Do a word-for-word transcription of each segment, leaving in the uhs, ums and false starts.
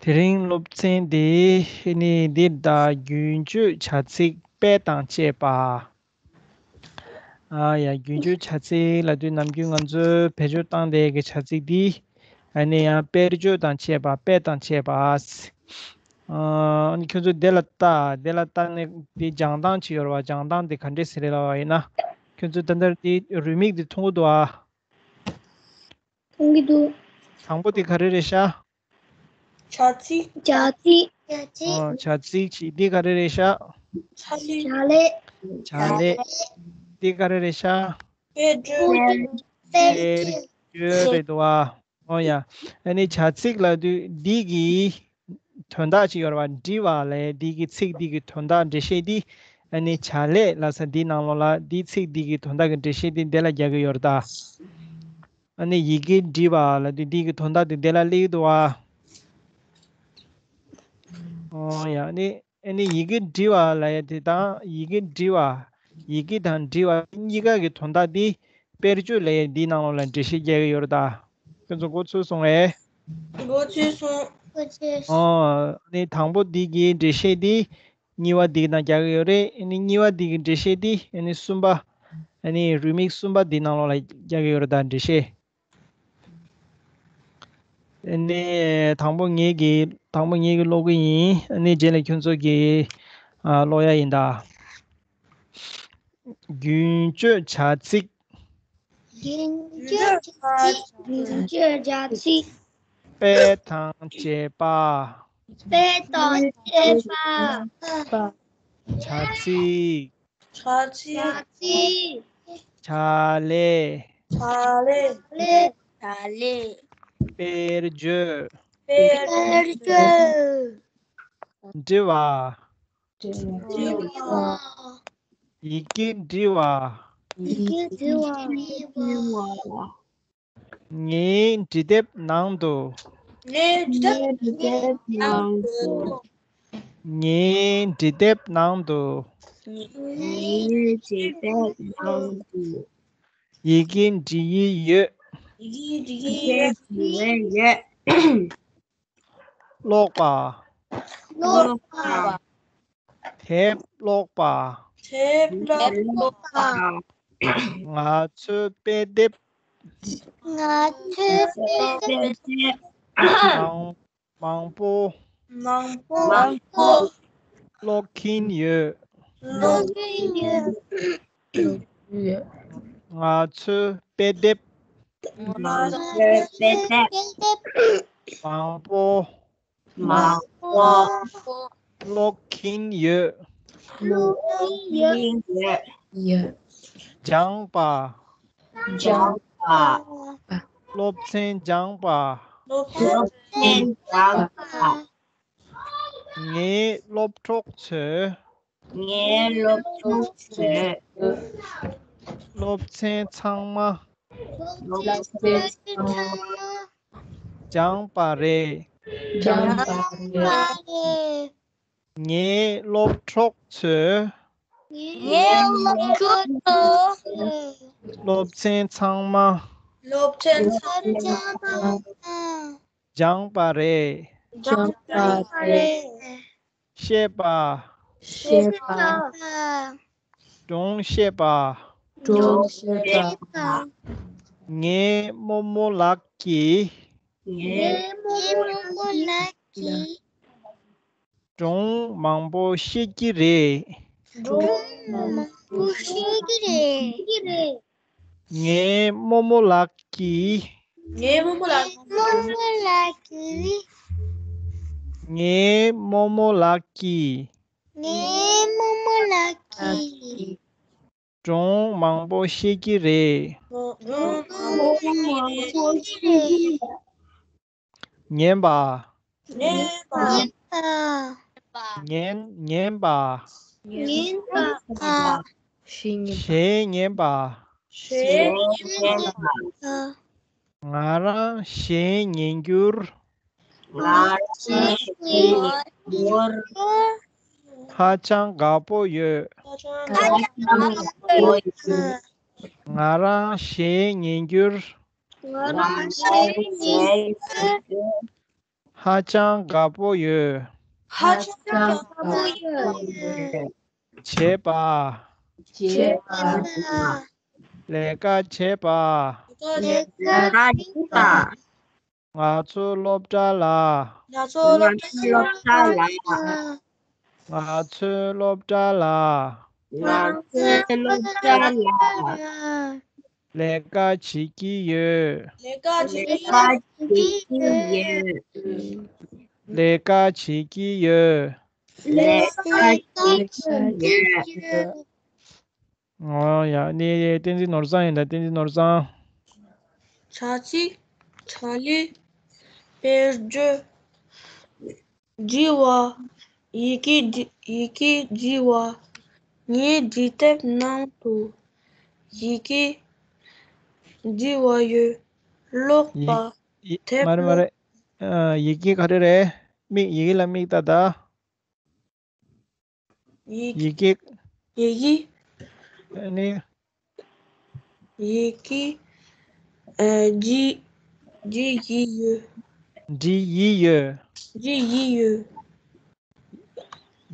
དེ་རིང་སློབ་ཚན་འདི་ནི་འདི་ད་རྒྱུན་སྤྱོད་བྱ་ཚིག་དཔེ་དང་བཅས་པ། ཨ་ཡ། རྒྱུན་སྤྱོད་བྱ་ཚིག་ལབ་དུས་ནམ་རྒྱུན་ང་ཚོས་བེད་སྤྱོད་བཏང་བསྡད་ཀྱི་བྱ་ཚིག་འདི། ཨ་ནི་ཡང་དཔེར་བརྗོད་དང་བཅས་པ། དཔེ་དང་བཅས་པ། ཨ་ནི་ཁྱོད་ཚོས་དེ་ལ་ལྟ། དེ་ལ་ལྟ་ནས་འདི་སྦྱང་སྟངས་ཅིག་ཡོད་རེད་བ། སྦྱང་སྟངས་འདི་ག་འདྲས་ཟེར་རེད་ལབ་པ་ཡིན་ན། ཁྱོད་ཚོས་ད་ལྟ་འདི་རུས་མིག་འདི་མཐོང་གི་འདུག་ཨ། མཐོང་གི་འདུག་དང་པོ་དེ་ག་རེ་རེད་ཤག་བྱ་ཚིག་བྱ་ཚིག་བྱ་ཚིག་ཨོ། བྱ་ཚིག་ཅིག་འདི་ག་རེ་རེད་ཤག་བྱ་ལས། བྱ་ལས། འདི་ག་རེ་རེད་ཤག་དཔེར་བརྗོད། དཔེར་བརྗོད་རེད་འདུག་ཨ། ཨོ་ཡ། ཨ་ནི་བྱ་ཚིག་ལབ་དུས་འདི་གི་དོན་དག་ཅིག་ཡོད་རེད་བ། འབྲི་བ་ལབ་འདི་གི་ཚིག་འདི་གི་དོན་དག་འགྲེལ་བཤད་འདི། ཨ་ནི་བྱ་ལས་ལབ་ས་འདི་ནང་ལོགས་ལ་འདི་ཚིག་འདི་གི་དོན་དག་གི་འགྲེལ་བཤད་འདི་འདི་ལ་རྒྱག་གི་ཡོད་རེད་ད། ཨ་ནི་ཡི་གེ་འབྲི་བ་ལབ་དུས་འདི་གི་དོན་དག་འདི་འདི་ལ་སླེབས་ཀྱི་འདུག་བ། ཨོ་ཡ། ཨ་ནི་ཨ་ནི་ཡི་གེ་འབྲི་བ་ལབ་ཡ་དེ་དང་ཡི་གེ་འབྲི་བ། ཡི་གེ་དང་འབྲི་བ་གཉིས་ཀ་གི་དོན་དག་འདི་དཔེར་བརྗོད་ལབ་ཡ་འདིའི་ནང་ལོགས་ལ་འགྲེལ་བཤད་རྒྱག་གི་ཡོད་རེད་ད། ཁྱོད་ཚོ་མགོ་ཚོས་སོང་ངས། མགོ་ཚོས་སོང་། མགོ་ཚོས་སོང་། ཨོ། ཨ་ནི་དང་པོ་འདི་གི་འགྲེལ་བཤད་འདི་གཉིས་པ་འདི་ནང་རྒྱག་གི་ཡོད་རེད། ཨ་ནི་གཉིས་པ་འདི་གི་འགྲེལ་བཤད་འདི་ཨ་ནི་གསུམ་པ། ཨ་ནི་རུས་མིག་གསུམ་པ་འདི་ནང་ལོགས་ལ་རྒྱག་གི་ཡོད་རེད་ད། འགྲེལ་བཤད། ཨ་ནི་དང་པོ་ངེད་ཀྱིས་དང་པོ་ངེད་ཀྱིས་ཀློག་གི་ཡིན། ཨ་ནི་རྗེས་ལ་ཁྱོད་ཚོ་གིས་ཨ་ཀློག་ཡ་ཡིན་ད། རྒྱུན་སྤྱོད་བྱ་ཚིག་རྒྱུན་སྤྱོད་བྱ་ཚིག་རྒྱུན་སྤྱོད་བྱ་ཚིག་དཔེ་དང་བཅས་པ། དཔེ་དང་བཅས་པ། བྱ་ཚིག་བྱ་ཚིག་བྱ་ཚིག་བྱ་ལས། བྱ་ལས། བྱ་ལས། བྱ་ལས། དཔེར་བརྗོད། དཔེར་བརྗོད། འབྲི་བ། འབྲི་བ། ཡི་གེ་འབྲི་བ། ཡི་གེ་འབྲི་བ། ངའི་འབྲི་དེབ་ནང་དུ། ངའི་འབྲི་དེབ་ནང་དུ། ངའི་འབྲི་དེབ་ནང་དུ། ངའི་འབྲི་དེབ་ནང་དུ། ཡི་གེ་འབྲི་ཡི་ཡོད། ཡི་གེ་འབྲི་ཡི་ཡོད། ཀློག་པ། ཀློག་པ། དེབ་ཀློག་པ། དེབ་ཀློག་པ། ང་ཚོའི་དཔེ་དེབ། ང་ཚོའི་དཔེ་དེབ་མང་མང་པོ། མང་པོ། ཀློག་གིན་ཡོད། ཀློག་གིན་ཡོད། ང་ཚོའི་དཔེ་དེབ། ང་ཚོའི་དཔེ་དེབ་མང་པོ། མང་པོ། ཀློག་གིན་ཡོད། ཀློག་གིན་ཡོད། སྦྱངས་པ། སྦྱངས་པ། སློབ་ཚན་སྦྱངས་པ། སློབ་ཚན་སྦྱངས་པ། ངའི་སློབ་གྲོགས་ཚོས། ངའི་སློབ་གྲོགས་ཚོས། སློབ་ཚན་ཚང་མ། སློབ་ཚན་ཚང་མ། སྦྱངས་པ་རེད། སྦྱངས་པ་རེད། ངའི་སློབ་གྲོགས་ཚོས། ངའི་སློབ་གྲོགས་ཚོས། སློབ་ཚན་ཚང་མ། སློབ་ཚན་ཚང་མ། སྦྱངས་པ་རེད། སྦྱངས་པ་རེད། བཤད་པ། བཤད་པ། སྒྲུང་བཤད་པ། སྒྲུང་བཤད་པ། ངའི་རྨོ་མོ་ལགས་ཀྱིས། ངའི་རྨོ་མོ་ལགས་ཀྱིས། སྒྲུང་མང་པོ་བཤད་ཀྱི་རེད། སྒྲུང་མང་པོ་བཤད་ཀྱི་རེད། ངའི་རྨོ་མོ་ལགས་ཀྱིས། ངའི་རྨོ་མོ་ལགས་ཀྱིས། ངའི་རྨོ་མོ་ལགས་ཀྱིས། ངའི་རྨོ་མོ་ལགས་ཀྱིས། སྒྲུང་མང་པོ་བཤད་ཀྱི་རེད། སྒྲུང་མང་པོ་བཤད་ཀྱི་རེད། ཉན་པ། ཉན་པ། ཉན། ཉན་པ། ཉན་པ། གཞས་ཉན་པ། གཞས་ཉན་པ། ང་རང་གཞས་ཉན་རྒྱུར། ང་རང་གཞས་ཉན་རྒྱུར། ཧ་ཅང་དགའ་པོ་ཡོད། ཧ་ཅང་དགའ་པོ་ཡོད། ང་རང་གཞས་ཉན་རྒྱུར། ང་རང་གཞས་ཉན་རྒྱུར། ཧ་ཅང་དགའ་པོ་ཡོད། ཧ་ཅང་དགའ་པོ་ཡོད། བྱེད་པ། བྱེད་པ། ལས་ཀ་བྱེད་པ། ལས་ཀ་བྱེད་པ། ང་ཚོའི་སློབ་གྲྭ་ལ། ང་ཚོའི་སློབ་གྲྭ་ལ། ང་ཚོའི་སློབ་གྲྭ་ལ། ང་ཚོའི་སློབ་གྲྭ་ལ། ལས་ཀ་བྱེད་ཀྱི་ཡོད། ལས་ཀ་བྱེད་ཀྱི་ཡོད། ལས་ཀ་བྱེད་ཀྱི་ཡོད། ལས་ཀ་བྱེད་ཀྱི་ཡོད། ཨོ་ཡ། ནི་བསྟན་འཛིན་ནོར་བཟང་ཡིན་ད། བསྟན་འཛིན་ནོར་བཟང་། བྱ་ཚིག་བྱ་ལས། དཔེར་བརྗོད། འབྲི་བ། ཡི་གེ་འབྲི་ཡི་གེ་འབྲི་བ། ངའི་འབྲི་དེབ་ནང་དུ་ཡི་གེ་འབྲི་བ་ཡོད། ཀློག་པ། ཡི་ཡི་དེབ་མ་རེད་མ་ཀློག་རེད། ཨ། ཡི་གེ་ག་རེ་རེད། མིག་ཡི་གེ་ལ་མིག་ལྟ་ད། ཡི་ཡི་གེ། ཡི་གེ། ཨ་ནི། ཡི་གེ། ཨ། འབྲི་འབྲི་ཡི་ཡོད། འབྲི་ཡི་ཡོད། འབྲི་ཡི་ཡོད།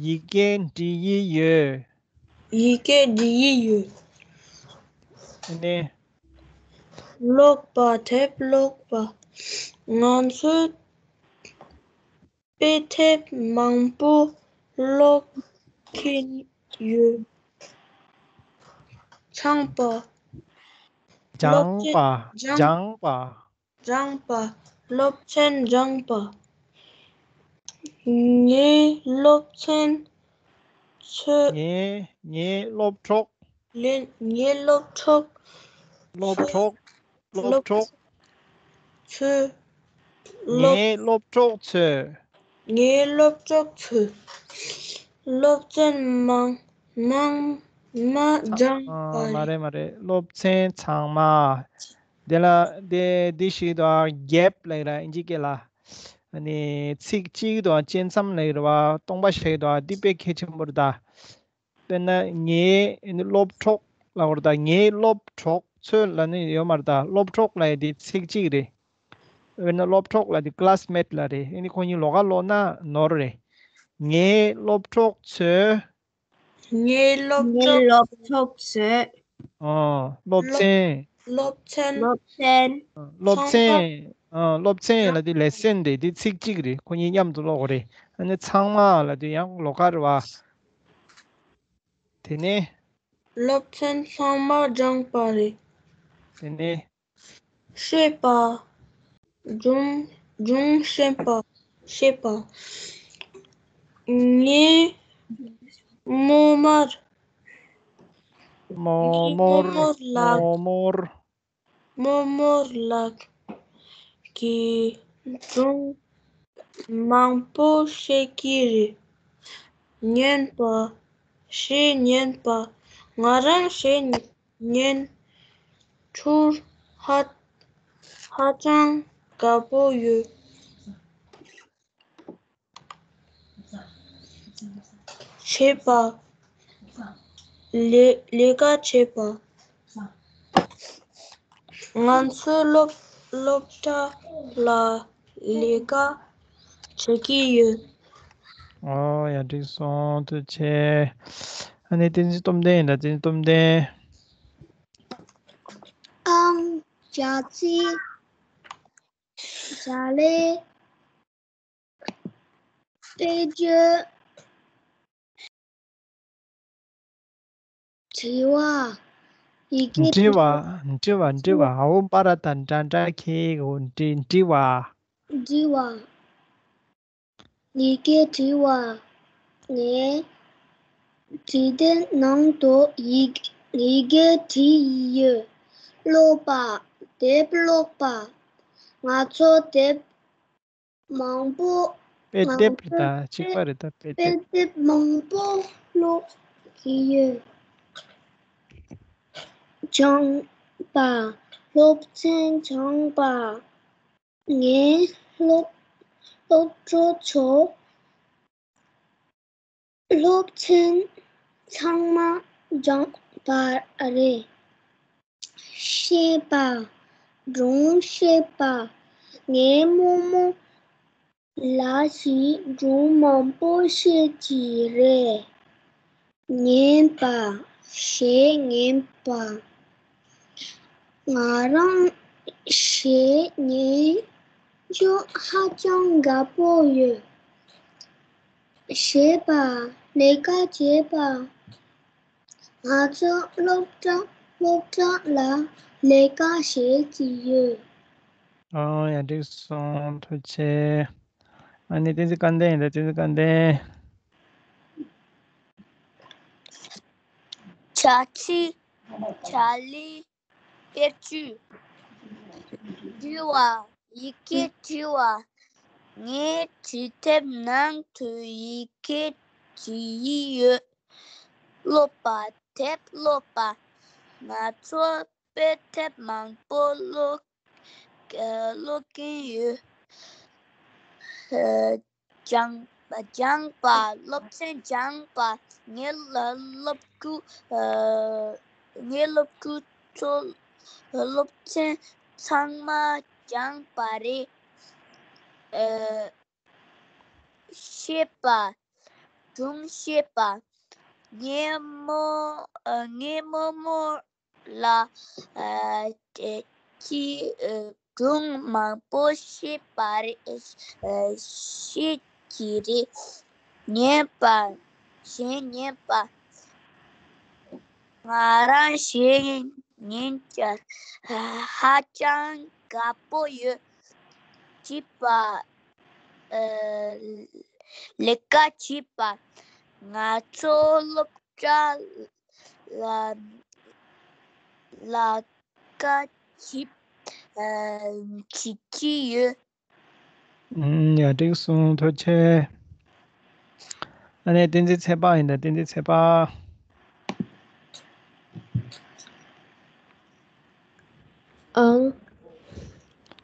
ཡི་གེ་འབྲི་ཡི་ཡོད། ཡི་གེ་འབྲི་ཡི་ཡོད། ཨ་ནི། ཀློག་པ། དེབ་ཀློག་པ། ང་ཚོས་དཔེ་དེབ་མང་པོ་ཀློག་གིན་ཡོད། སྦྱངས་པ། སྦྱངས་པ། སྦྱངས་པ། སྦྱངས་པ། སློབ་ཚན་སྦྱངས་པ། ངའི་སློབ་ཚན་ཚོས། ངའི་ངའི་སློབ་གྲོགས། ལན། ངའི་སློབ་གྲོགས། སློབ་གྲོགས། སློབ་གྲོགས། ཚོས། སློབ། ངའི་སློབ་གྲོགས་ཚོས། ངའི་སློབ་གྲོགས་ཚོས། སློབ་ཚན་མང་མང་མ་སྦྱངས་པ་ཨ། མ་རེད། རེད་མ་རེད། སློབ་ཚན་ཚང་མ། དེ་ལ་དེ་འདི་ཞིག་དང་གེབ་ལབ་ར་ཨིན་ཇི་སྐད་ལ། ཨ་ནི་ཚིག་གཅིག་དང་བཅད་མཚམས་ལབ་ར་བ་སྟོང་པ་ཞིག་དང་འདི་དཔེ་གལ་ཆེན་པོ་རེད་ད། དཔེར་ན་ངའི་སློབ་གྲོགས་ལབ་པ་རེད་ད། ངའི་སློབ་གྲོགས་ཚོས་ལབ་ནི་ཡོད་མ་རེད་ད། སློབ་གྲོགས་ལབ་ཡ་དེ་ཚིག་གཅིག་རེད། དཔེར་ན་སློབ་གྲོགས་ལབ་དེ་ཀི་ལཱ་སི་མེཊ་ལབ་རེད། ཨ་ནི་ཁོ་གཉིས་ལོགས་ཀ་ལོགས་ན་ནོར་རེད། ངའི་སློབ་གྲོགས་ཚོས། ངའི་སློབ་ངའི་གྲོགས། སློབ་གྲོགས་ཚོས། ཨོ། སློབ་སློབ་ཚན། སློབ་ཚན། སློབ་ཚན། སློབ་ཚན། ཚང་མ། ཨོ། སློབ་ཚན་ལབ་དུས་ལེ་སན་རེད། འདི་ཚིག་གཅིག་རེད། ཁོ་གཉིས་མཉམ་དུ་ཀློག་དགོས་རེད། ཨ་ནི་ཚང་མ་ལབ་དུས་ཡང་ལོགས་ཀ་རེད་བ། དེ་ནས། སློབ་ཚན་ཚང་མ་སྦྱངས་པ་རེད། དེ་ནས། བཤད་པ། སྒྲུང་སྒྲུང་བཤད་པ། བཤད་པ། ངའི་རྨོ་མོར། རྨོ་ངའི་རྨོ་མོར། མོར་ལགས། རྨོ་མོར། རྨོ་མོ་ལགས་ཀྱིས་སྒྲུང་མང་པོ་བཤད་ཀྱི་རེད། ཉན་པ། གཞས་ཉན་པ། ང་རང་གཞས་ཉན། ཚུར་ཧ་ཧ་ཅང་དགའ་པོ་ཡོད། བྱེད་པ། ལས་ལས་ཀ་བྱེད་པ། ང་ཚོའི་སློབ་སློབ་གྲྭ་ལ་ལས་ཀ་བྱེད་ཀྱི་ཡོད། ཨོ་ཡ། འགྲིག་སོང་། ཐུགས་རྗེ་ཆེ། ཨ་ནི་བསྟན་འཛིན་སྟོབས་ལྡན་ཡིན་ད། བསྟན་འཛིན་སྟོབས་ལྡན། ཨང་། བྱ་ཚིག་བྱ་ལས། དཔེར་བརྗོད། དྲི་བ། ཡི་གེ། འབྲི་བ། འབྲི་བ། འབྲི་བ། འ་འོག་པ་ར་ད་འདྲ་འདྲ་ཁེ་གོ། འབྲི་འབྲི་བ། འབྲི་བ། ཡི་གེ་འབྲི་བ། ངས་འབྲི་དེབ་ནང་དུ་ཡི་ཡི་གེ་བྲིས་ཡོད། ཀློག་པ། དེབ་ཀློག་པ། ང་ཚོ་དེབ་མང་པོ། དཔེ་དེབ་རེད་ད། གཅིག་པ་རེད་ད། དཔེ་དེབ། དཔེ་དེབ་མང་པོ་ཀློག་གི་ཡོད། སྦྱངས་པ། སློབ་ཚན་སྦྱངས་པ། ངའི་སློབ་སློབ་གྲོགས་ཚོ་སློབ་ཚན་ཚང་མ་སྦྱངས་པ་རེད། བཤད་པ། སྒྲུང་བཤད་པ། ངའི་རྨོ་མོ་ ལགས་ཤིག་སྒྲུང་མང་པོ་བཤད་ཀྱི་རེད། ཉན་པ། གཞས་ཉན་པ། ང་རང་གཞས་ཉན་རྒྱུ་ཧ་ཅང་དགའ་པོ་ཡོད། གཞས་པ། ལས་ཀ་བྱེད་པ། ང་ཚོ་སློབ་གྲྭ་སློབ་གྲྭ་ལ་ལས་ཀ་བྱེད་ཀྱི་ཡོད། ཨོ་ཡ། འགྲིག་སོང་། ཐུགས་རྗེ་ཆེ། ཨ་ནི་བསྟན་འཛིན་སྐལ་ལྡན་ཡིན་ད། བསྟན་འཛིན་སྐལ་ལྡན། བྱ་ཚིག་བྱ་ལས། དཔེར་བརྗོད། འབྲི་བ། ཡི་གེ་འབྲི་བ། ངས་འབྲི་དེབ་ནང་དུ་ཡི་གེ་འབྲི་ཡི་ཡོད། ཀློག་པ། དེབ་ཀློག་པ། ང་ཚོ་དཔེ་དེབ་མང་པོ་ཀློག་ཀློག་གིན་ཡོད། སྦྱང་སྦྱངས་པ། སློབ་ཚན་སྦྱངས་པ། ངའི་སློབ་ཕྲུག་ངའི་སློབ་ཕྲུག་ཚོ། སློབ་ཚན་ཚང་མ་སྦྱངས་པ་རེད། བཤད་པ། སྒྲུང་བཤད་པ། ངའི་རྨོ་ངའི་རྨོ་མོ་ལ་ཨ་ཨ་ཅི་ཨ་སྒྲུང་མང་པོ་བཤད་པ་རེད། ཨ་བཤད་ཀྱི་རེད། ཉན་པ། གཞས་ཉན་པ། ང་རང་གཞས་ཉན་ཀྱང་ཧ་ཅང་དགའ་པོ་ཡོད། བྱིས་པ། ཨ་ལས་ཀ་བྱིས་པ། ང་ཚོ་སློབ་གྲྭ་ལ་ལས་ཀ་བྱེད་ཨ་བྱེད་ཀྱི་ཡོད། ཨུམ། ཡ། འགྲིག་སོང་། ཐུགས་རྗེ་ཆེ། ཨ་ནི་བསྟན་འཛིན་ཚེ་དཔག་ཡིན་ད། བསྟན་འཛིན་ཚེ་དཔག་ཨང་།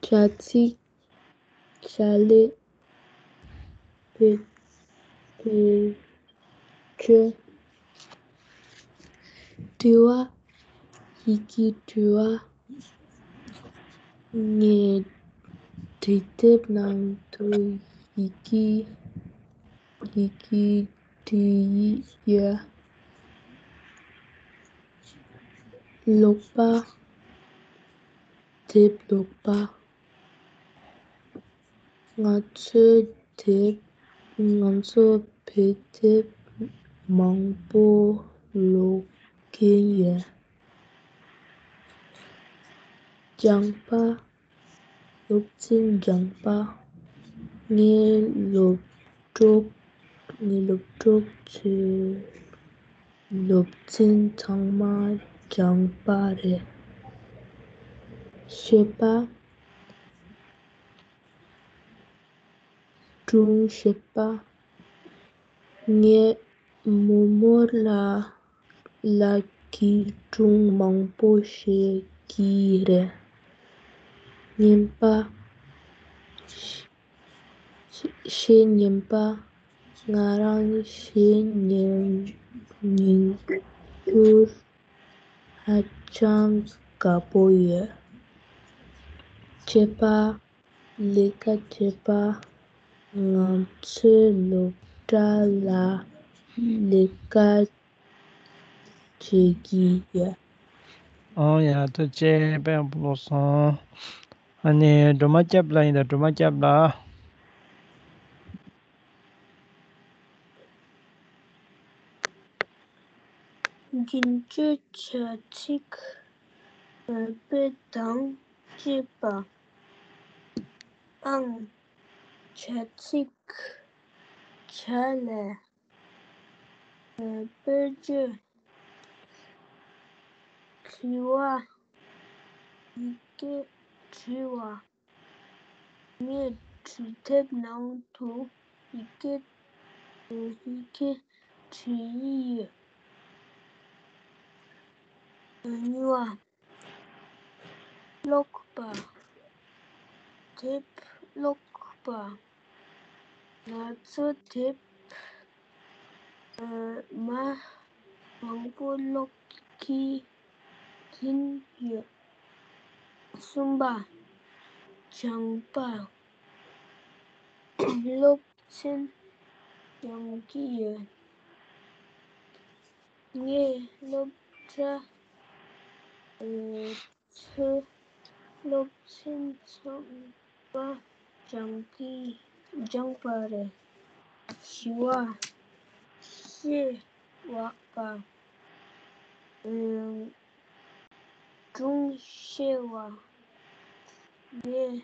བྱ་ཚིག་བྱ་ལས། བེད་སྤྱོད། དྲི་བ། ཡི་གེ་དྲི་བ། ངས་འབྲི་དེབ་ནང་དུ་ཡི་གེ་ཡི་གེ་འབྲི་ཡི་ཡོད། ཀློག་པ། དེབ་ཀློག་པ། ང་ཚོས་དེབ། ང་ཚོ་བོད་དེབ་མང་པོ་ཀློག་གིན་ཡོད། སྦྱངས་པ། སློབ་ཚན་སྦྱངས་པ། ངའི་སློབ་གྲོགས། ངའི་སློབ་གྲོགས་ཚོས་སློབ་ཚན་ཚང་མ་སྦྱངས་པ་རེད། བཤད་པ། སྒྲུང་བཤད་པ། ངས་རྨོ་མོར་ལ་ལ་གི་སྒྲུང་མང་པོ་བཤད་ཀྱི་རེད། ཉན་པ། གཞས་ཉན་པ། ང་རང་གཞས་ཉན་ཉན་རྒྱུར་ཧ་ཅང་དགའ་པོ་ཡོད། བྱེད་པ། ལས་ཀ་བྱེད་པ། ང་ཚོའི་སློབ་གྲྭ་ལ་ལས་ཀ་བྱེད་ཀྱི་ཡོད། ཨོ་ཡ། ཐུགས་རྗེ་ཆེ། དཔེ་ཡག་པོ་ཀློག་སོང་། ཨ་ནི་སྒྲོལ་མ་སྐྱབས་ལགས་ཡིན་ད། སྒྲོལ་མ་སྐྱབས་ལགས། རྒྱུན་སྤྱོད་བྱ་ཚིག་དཔེ་དང་བཅས་པ། ཨང་། བྱ་ཚིག་བྱ་ལས། དཔེར་བརྗོད། དྲི་བ། ཡི་གེ་འབྲི་བ། ངས་འབྲི་དེབ་ནང་དུ་ཡི་གེ་ཡི་གེ་འབྲི་ཡི་ཡོད། གཉིས་པ། ཀློག་པ། དེབ་ཀློག་པ། ང་ཚོ་དེབ་ཨ་མ་མང་པོ་ཀློག་གི་ཡིན་ཡོད། གསུམ་པ། སྦྱངས་པ། སློབ་ཚན་སྦྱང་གི་ཡོད། ངས་སློབ་གྲྭ་ཚོའི་སློབ་ཚན་ཚང་མ་སྦྱང་གི་སྦྱངས་པ་རེད། བཞི་པ། གཤེ་བ་པ། སྒྲུང་བཤད་པ། ངས་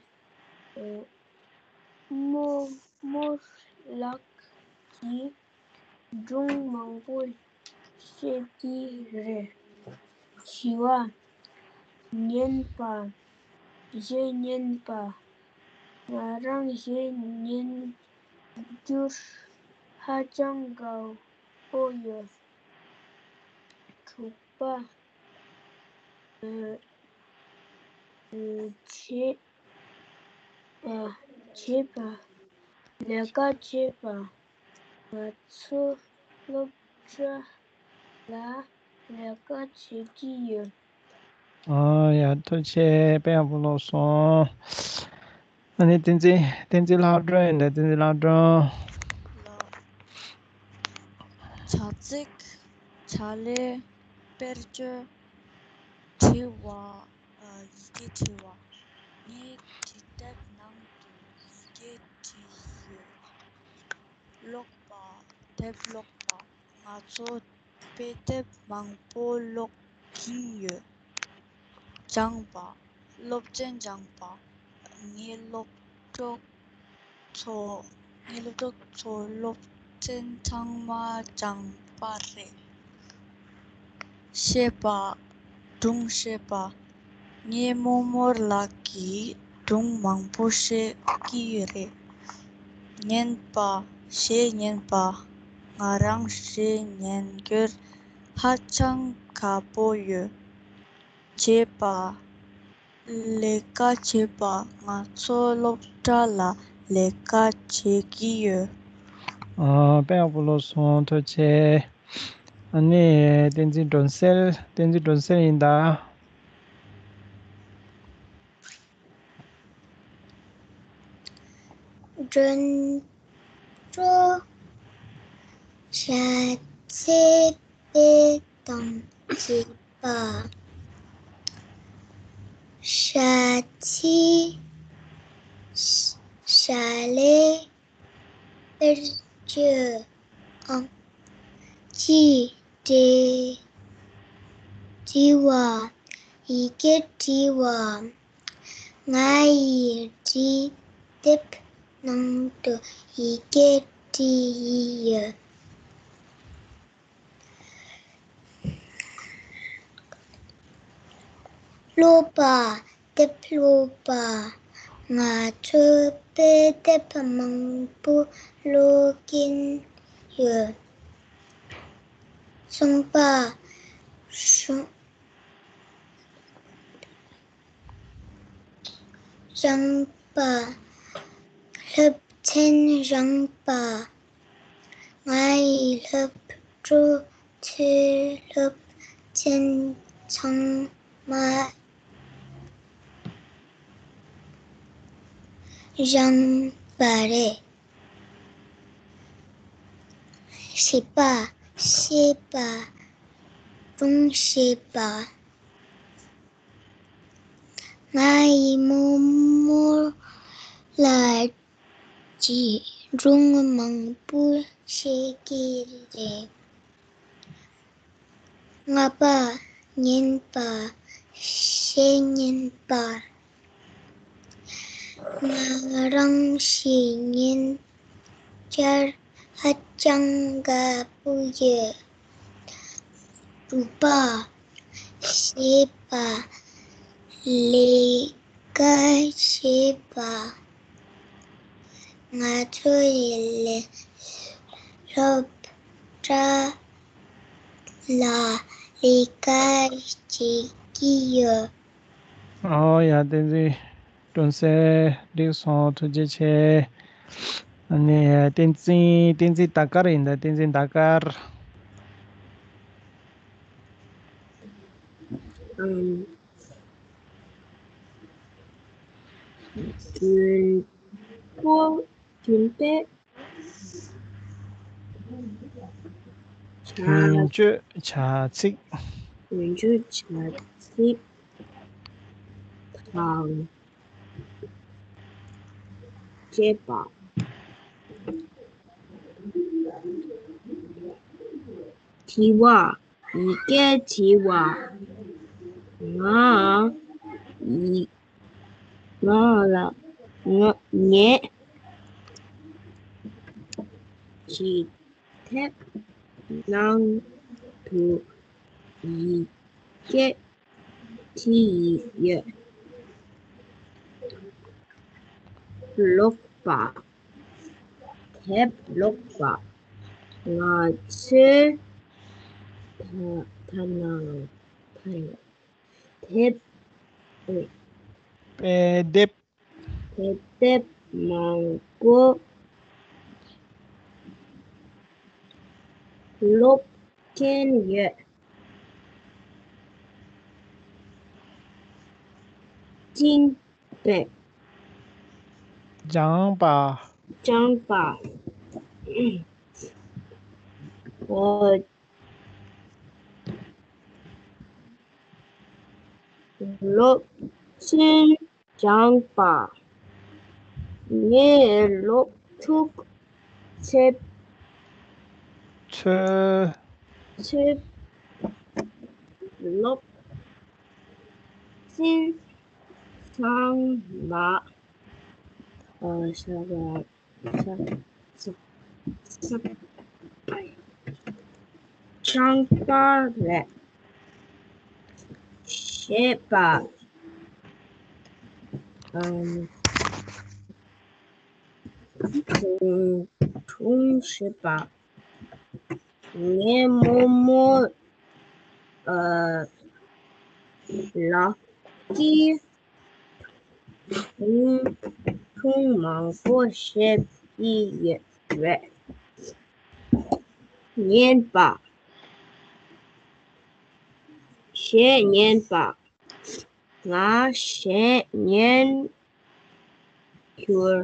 རྨོ་མོ་ལགས་ཀྱིས་སྒྲུང་མང་པོ་བཤད་ཀྱི་རེད། བཞི་པ། ཉན་པ། གཞས་ཉན་པ། ང་རང་གཞས་ཉན་རྒྱུར་ཧ་ཅང་དགའ་པོ་ཡོད། དྲུག་པ། བྱེད་པ། བྱེད་པ། ལས་ཀ་བྱེད་པ། ང་ཚོ་སློབ་གྲྭ་ལ་ལས་ཀ་བྱེད་ཀྱི་ཡོད། ཨོ་ཡ། ཐུགས་རྗེ་ཆེ། དཔེ་ཡག་པོ་ཀློག་སོང་། ཨ་ནི་བསྟན་འཛིན། བསྟན་འཛིན་ལྷག་སྒྲོན་ཡིན་ད། བསྟན་འཛིན་ལྷག་སྒྲོན། བྱ་ཚིག་བྱ་ལས། དཔེར་བརྗོད། བྲིས་པ། ཡི་གེ་བྲིས་པ། ངས་བྲིས་དེབ་ནང་དུ་ཡི་གེ་བྲིས་ཡོད། ཀློག་པ། དེབ་ཀློག་པ། ང་ཚོ་དཔེ་དེབ་མང་པོ་ཀློག་གིན་ཡོད། སྦྱངས་པ། སློབ་ཚན་སྦྱངས་པ། ངའི་སློབ་གྲོགས་ཚོ། ངའི་སློབ་གྲོགས་ཚོ་སློབ་ཚན་ཚང་མ་སྦྱངས་པ་རེད། བཤད་པ། སྒྲུང་བཤད་པ། ངའི་རྨོ་མོ་ལགས་ཀྱིས་སྒྲུང་མང་པོ་བཤད་ཀྱི་རེད། ཉན་པ། གཞས་ཉན་པ། ང་རང་གཞས་ཉན་རྒྱུར་ཧ་ཅང་དགའ་པོ་ཡོད། བྱེད་པ། ལས་ཀ་བྱེད་པ། ང་ཚོ་སློབ་གྲྭ་ལ་ལས་ཀ་བྱེད་ཀྱི་ཡོད། ཨ། དཔེ་ཡག་པོ་ཀློག་སོང་། ཐུགས་རྗེ་ཆེ། ཨ་ནི་བསྟན་འཛིན་སྒྲོན་གསལ། བསྟན་འཛིན་སྒྲོན་གསལ་ཡིན་ད། སྒྲོན་གྲོགས། བྱ་ཚིག་དཔེ་དང་བཅས་པ། བྱ་ཚིག་བྱ་ལས། དཔེར་བརྗོད། ཨང་། ཅི་བྲིས། བྲིས་པ། ཡི་གེ་བྲིས་པ། ང་ཡིས་བྲིས་དེབ་ནང་དུ་ཡི་གེ་བྲིས་ཡོད། ཀློག་པ། དེབ་ཀློག་པ། ང་ཚོས་དཔེ་དེབ་མང་པོ་ཀློག་གིན་ཡོད། སྦྱངས་པ། སྦྱང་སྦྱངས་པ། སློབ་ཚན་སྦྱངས་པ། ང་ཡི་སློབ་གྲོགས་ཚོའི་སློབ་ཚན་ཚང་མ་སྦྱངས་པ་རེད། བྱེད་པ། བཤད་པ། སྒྲུང་བཤད་པ། ང་ཡི་རྨོ་མོ་ལགས་ཀྱིས་སྒྲུང་མང་པོ་བཤད་ཀྱི་རེད། ལྔ་པ། ཉན་པ། གཞས་ཉན་པ། ང་རང་གཞས་ཉན་རྒྱུར་ཧ་ཅང་དགའ་པོ་ཡོད། དྲུག་པ། བྱེད་པ། ལས་ཀ་བྱེད་པ། ང་ཚོ་ཡི་ལས་སློབ་གྲྭ་ལ་ལས་ཀ་བྱེད་ཀྱི་ཡོད། ཨོ་ཡ། བསྟན་འཛིན་སྒྲོན་གསལ་འགྲིག་སོང་། ཐུགས་རྗེ་ཆེ། ཨ་ནི་བསྟན་འཛིན། བསྟན་འཛིན་ཟླ་དཀར་ཡིན་ད། བསྟན་འཛིན་ཟླ་དཀར། ཨམ། མགྱོན་པོ། ཡིན་ཏེ། བྱ། ཡོན་བརྗོད་བྱ་ཚིག་ཡོན་བརྗོད་བྱ་ཚིག་དང་བཅས་པ། དྲི་བ། ཡི་གེ་དྲི་བ། ང་ཡི་ང་ལ་ང་ངས་ཅི་ཐེབས་ནང་དུ་ཡི་གེ་བྲིས་ཡོད། ཀློག་པ། དེབ་ཀློག་པ། ང་ཚོས་ད་ད་ནང་ད་དེབ་དཔེ་དེབ་དཔེ་དེབ་མང་པོ་ཀློག་མཁན་ཡོད། སྦྱངས་པ། སྦྱངས་པ། སྦྱངས་པ། ཨོ། སློབ་ཚན་སྦྱངས་པ། ངས་སློབ་ཕྲུག་ཚོས། ཚོས། ཚོས་སློབ་ཚན་ཚང་མ། ཨ། ཤ་བ། ཤ། ཤ། ཤ། སྦྱངས་པ་རེད། ཞེས་པ། ཨམ། ཁྲུང་ཁྲུང་ཞེས་པ། ངས་རྨོ་མོ། ཨ། ལགས་ཀྱིས་ཁྲུང་ཁྲུང་མང་པོ་བཤད་ཀྱི་ཡོད་རེད། ཉན་པ། གཞས་ཉན་པ། ང་གཞས་ཉན་རྒྱུར་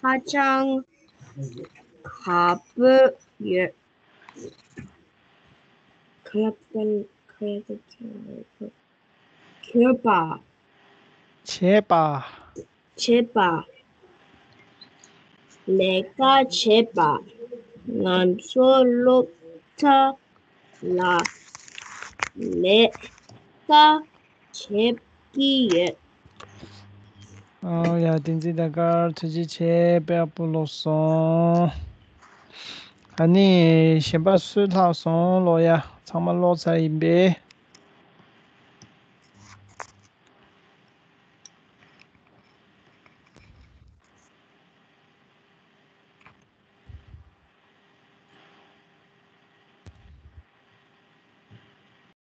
ཧ་ཅང་དགའ་པོ་ཡོད། ཁ་ལག་ཁ་ལག་གྱོད་པ། བྱེད་པ། བྱེད་པ། ལས་ཀ་བྱེད་པ། ང་ཚོ་སློབ་གྲྭ་ལ་ལས་ཀ་བྱེད་ཀྱི་ཡོད། ཨོ་ཡ། བསྟན་འཛིན་ཟླ་དཀར་ཐུགས་རྗེ་ཆེ། དཔེ་ཡག་པོ་ཀློག་སོང་། ཨ་ནི་གཞན་པ་སུ་ལྷག་སོང་ཀློག་ཡ། ཚང་མ་ཀློག་ཚར་ཡིན་པས།